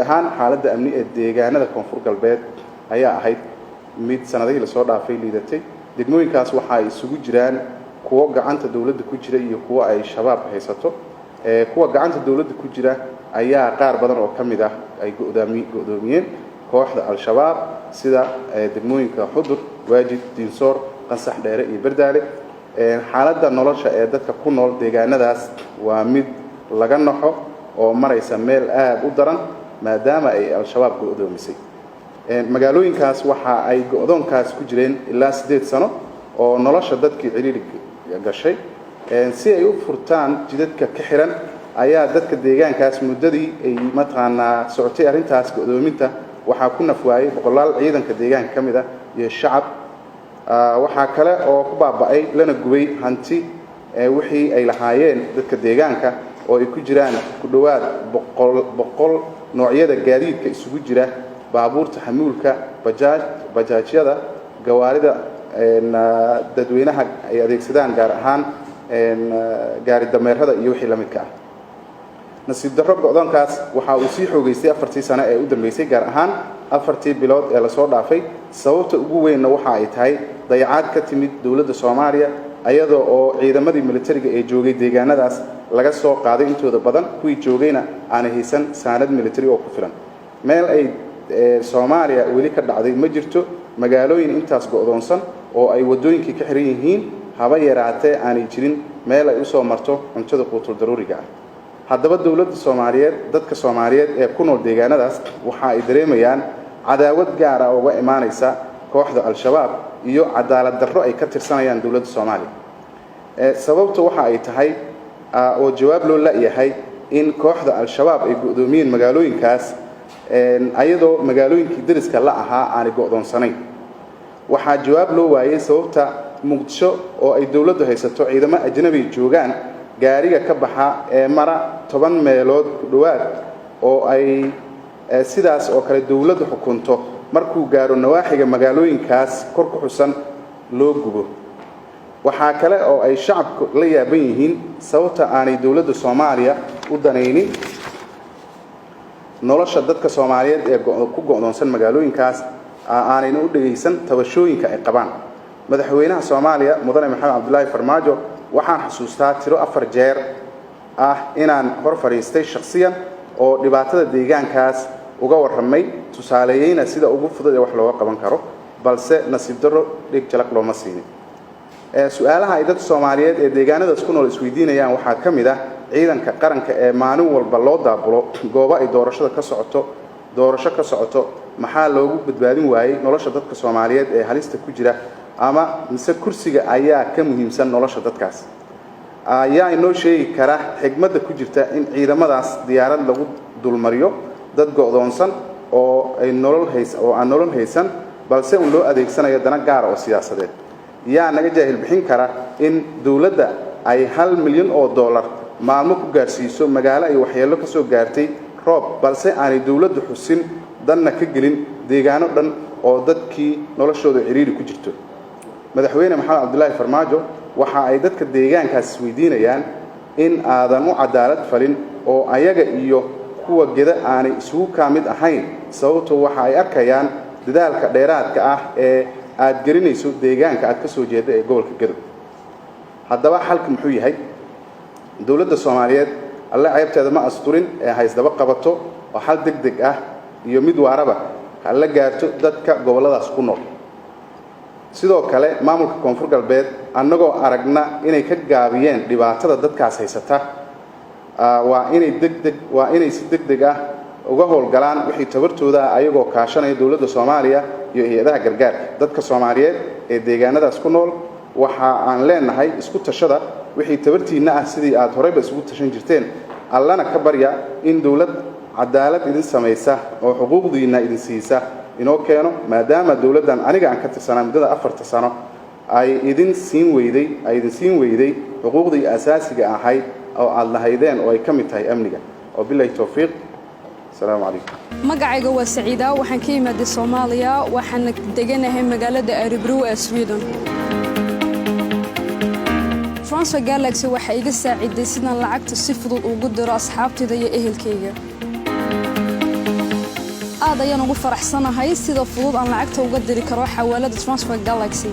Ahaan xaaladda amni ee deegaanada Koonfur Galbeed ayaa ahayd mid sanadihii lasoo dhaafay liidatay. Degmooyinkaas waxa ay isugu jiraan kuwo gacanta dowladda ku jira iyo kuwo ay Shabaab haysato. Kuwa gacanta dowladda ku jira ayaa qaar badan oo ka mid ah ay go'doomiyeen kooxda Al-Shabaab, sida degmooyinka Xudur, Waajid, Diinsoor, Qansax Dheere iyo Berdaale. Xaaladda nolosha ee dadka ku nool deegaanadaas waa mid laga naxo oo maraysa meel aada u daran, maadaama ay Al-Shabaab go'doomisay magaalooyinkaas. Waxa ay go'doonkaas ku jireen ilaa 8 sano oo nolosha dadkii ciriiri gashay. Si ay u furtaan jidadka ka xiran ayaa dadka deegaankaas muddadii ay mataqaanaa socotay arrintaas go'doominta waxaa ku nafwaayey boqolaal ciidanka deegaanka ka mid ah iyo shacab. Waxaa kale oo ku baaba'ay lana gubay hanti wixii ay lahaayeen dadka deegaanka, oo ay ku jiraan ku dhowaad 100 noocyada gaadiidka isugu jira baabuurta xamuulka, bajaaj, bajaajyada, gawaarida dadweynaha ay adeegsadaan, gaar ahaan gaari dameerada iyo wixii la midka ah. Nasiib darro, go'doonkaas waxa uu sii xoogeystay 4-tii sano ee u dambeysay, gaar ahaan 4-tii bilood ee lasoo dhaafay. Sababta ugu weynna waxa ay tahay dayacaad ka timid dowladda Soomaaliya, ayadoo oo ciidamadii militariga ee joogay deegaanadaas laga soo qaaday intooda badan, kuwii joogayna aanay haysan saanad military oo ku filan. Meel ay Soomaaliya weli ka dhacday ma jirto magaalooyin intaas go'doonsan oo ay waddooyinkii ka xiran yihiin, haba yaraatee aanay jirin meel ay usoo marto cuntada quutul daruuriga ah. Haddaba dowladda Soomaaliyeed, dadka Soomaaliyeed ee ku nool deegaanadaas waxa ay dareemayaan cadaawad gaar ah uga imaanaysa kooxda Al-Shabaab iyo cadaalad darro ay ka tirsanayaan dowladda Soomaaliya. Sababta waxa ay tahay oo jawaab loo la'yahay in kooxda Al-Shabaab ay go'doomiyeen magaalooyinkaas, ayadoo magaalooyinkii deriska la ahaa aanay go'doonsanayn. Waxaa jawaab loo waayey sababta Muqdisho oo ay dowladdu haysato, ciidamo ajnabi joogaan, gaariga ka baxa ee mara 10 meelood ku dhowaad oo ay sidaas oo kale dowladdu xukunto, markuu gaaro nawaaxiga magaalooyinkaas kor ku xusan loo gubo. Waxaa kale oo ay shacabku la yaaban yihiin sababta aanay dowladda Soomaaliya u danaynin nolosha dadka Soomaaliyeed ee ku go'doonsan magaalooyinkaas, aanayna u dhegaysan tabashooyinka ay qabaan. Madaxweynaha Soomaaliya, Mudane Maxamed Cabdulaahi Farmaajo, waxaan xusuustaa tiro 4 jeer ah inaan hor fadhiistay shakhsiyan oo dhibaatada deegaankaas uga warramay, tusaaleeyeyna sida ugu fudud ee wax looga qaban karo, balse nasiib darro dheg jalaq looma siinin. Su-aalaha ay dadka Soomaaliyeed ee deegaanadaas ku nool isweydiinayaan waxaa ka mid ah ciidanka qaranka ee maalin walba loo daabulo goobo ay doorashada ka socoto, doorasho ka socoto, maxaa loogu badbaadin waayey nolosha dadka Soomaaliyeed ee halista ku jira, ama mise kursiga ayaa ka muhiimsan nolosha dadkaas? Ayaa inoo sheegi kara xigmadda ku jirta in ciidamadaas diyaarad lagu dulmariyo dad go'doonsan oo ay nolol hays oo aan nolol haysan, balse un loo adeegsanayo dana gaara oo siyaasadeed? Yaa naga jaahil bixin kara in dowladda ay $1 milyan maalmo ku gaarsiiso magaalo ay waxyeello ka soo gaartay roob, balse aanay dowladdu xusin danna ka gelin deegaano dhan oo dadkii noloshooda ciriiri ku jirto? Madaxweyne Maxamed Cabdulaahi Farmaajo, waxa ay dadka deegaankaas isweydiinayaan in aadan u cadaalad falin oo ayaga iyo kuwa Geda aanay isugu kaa mid ahayn, sababto waxa ay arkayaan dadaalka dheeraadka ah ee aad gelinayso deegaanka aad ka soo jeedda ee gobolka Gedo. Haddaba xalka muxuu yahay? Dowladda Soomaaliyeed alle ceebteeda ma asturin ee haysdaba qabato oo xal deg deg ah iyo mid waaraba ha la gaarto dadka gobolladaas ku nool. Sidoo kale maamulka Koonfur Galbeed, annagoo aragna inay ka gaabiyeen dhibaatada dadkaas haysata, waa inay si deg deg ah uga howlgalaan wixii tabartooda ah, ayagoo kaashanaya dowladda Soomaaliya iyo hay-adaha gargaarka. Dadka Soomaaliyeed ee deegaanadaas ku nool waxa aan leenahay: isku tashada wixii tabartiinna ah, sidii aad horeyba isugu tashan jirteen. Allana ka barya in dowlad cadaalad idin samaysa oo xuquuqdiinna idin siisa inoo keeno, maadaama dowladdan aniga aan ka tirsanaa muddada 4-ta sano ay idin siin weyday xuquuqdii asaasiga ahayd oo aad lahaydeen, oo ay ka mid tahay amniga. Wabilahi towfiiq. Asalaamu calaykum. Magacayga waa Saciida, waxaan ka imaaday Soomaaliya, waxaana deganahay magaalada Örebro ee Sweden. Transfer Galaxy waxaa iga saaciday sidaan lacagta si fudud ugu diro asxaabtayda iyo ehelkayga. Aad ayaan ugu faraxsanahay sida fudud aan lacagta uga diri karo xawaalada Transfer Galaxy.